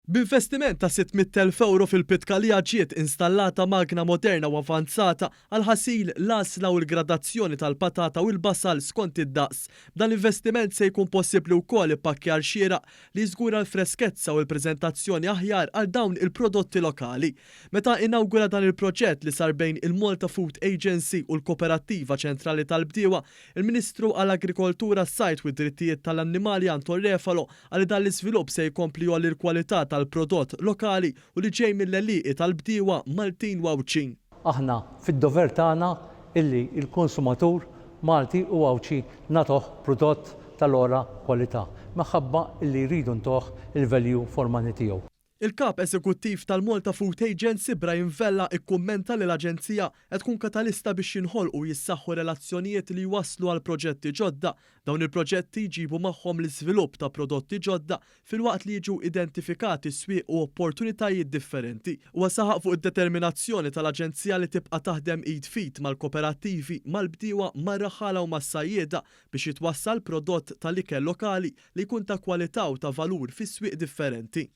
B'investiment ta' €600,000 fil-Pitkalija ġiet installata magna moderna u avanzata għall-ħasil, l-għasla u l-gradazzjoni tal-patata u l-basal skont id-daqs. B'dan l-investiment se jkun possibbli wkoll ippakkjar xieraq li jiżgura l-freskezza u l-preżentazzjoni aħjar għal dawn il-prodotti lokali. Meta inawgura dan il-proġett li sar bejn il-Malta Food Agency u l-Koperattiva Ċentrali tal-Bdiewa, il-Ministru għall-Agrikoltura, s-Sajd u d-Drittijiet tal-Annimali Anton Refalo qal li dan l-iżvilupp se jkompli jgħolli l-kwalità tal-prodott lokali u li ġej mill-għelieqi tal-bdiewa Maltin u Għawdxin. Aħna fid-dover tagħna illi l-konsumatur Malti u Għawdxi nagħtuh prodott tal-ogħla kwalità minħabba illi rridu ntuh il-value for money tiegħu. Il-Kap Eżekuttiv tal-Malta Food Agency Brian Vella ikkummenta li l-aġenzija qed tkun katalista biex jinħolqu u jissaħħu relazzjonijiet li jwasslu għal proġetti ġodda. Dawn il-proġetti jġibu magħhom l-iżvilupp ta' prodotti ġodda filwaqt li jiġu identifikati swieq u opportunitajiet differenti. Huwa saħaq fuq id-determinazzjoni tal-aġenzija li tibqa' taħdem id f'id mal-koperattivi, mal-bdiewa, mar-raħħala u mas-sajjieda biex jitwassal prodott tal-ikel lokali li jkun ta' kwalità u ta' valur fi swieq differenti.